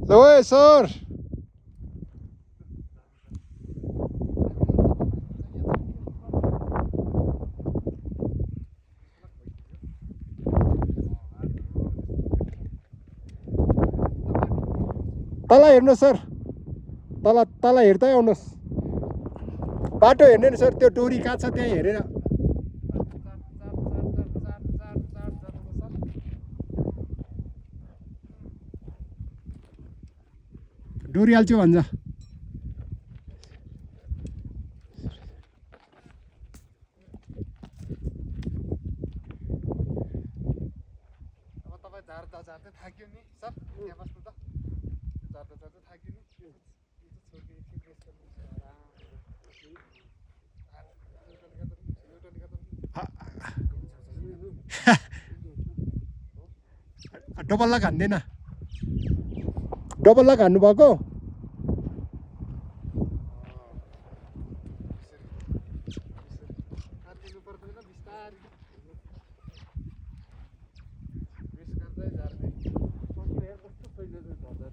ल है सर तल हेर्नुहोस् सर तल तल हेर्दै आउनुहोस् बाटो हेर्ने नि सर त्यो डोरी कहाँ छ त्यहाँ हेरेर डोरी हाल्छु भन्छ झार्दा झार्दै थाक्यो नि सर यहाँ बस्नु त झार्दा झार्दै थाक्यो नि छोड्के एकछिन रेस्ट गर्नु डबल लाख हान्दैन डबल लाख हान्नु भएको दिनु पर्दैन बिस्तारै रेस्ट गर्दै झार्दै हेर कस्तो फैलियो झर्दा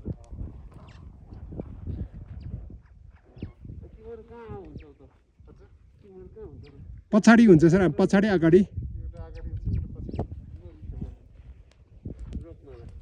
तिमीहरू कहाँ हुन्छ त हजुर तिमीहरू कहाँ हुन्छ पछाडि हुन्छ सर पछाडि अगाडि एउटा अगाडि हुन्छ एउटा पछि रोक्न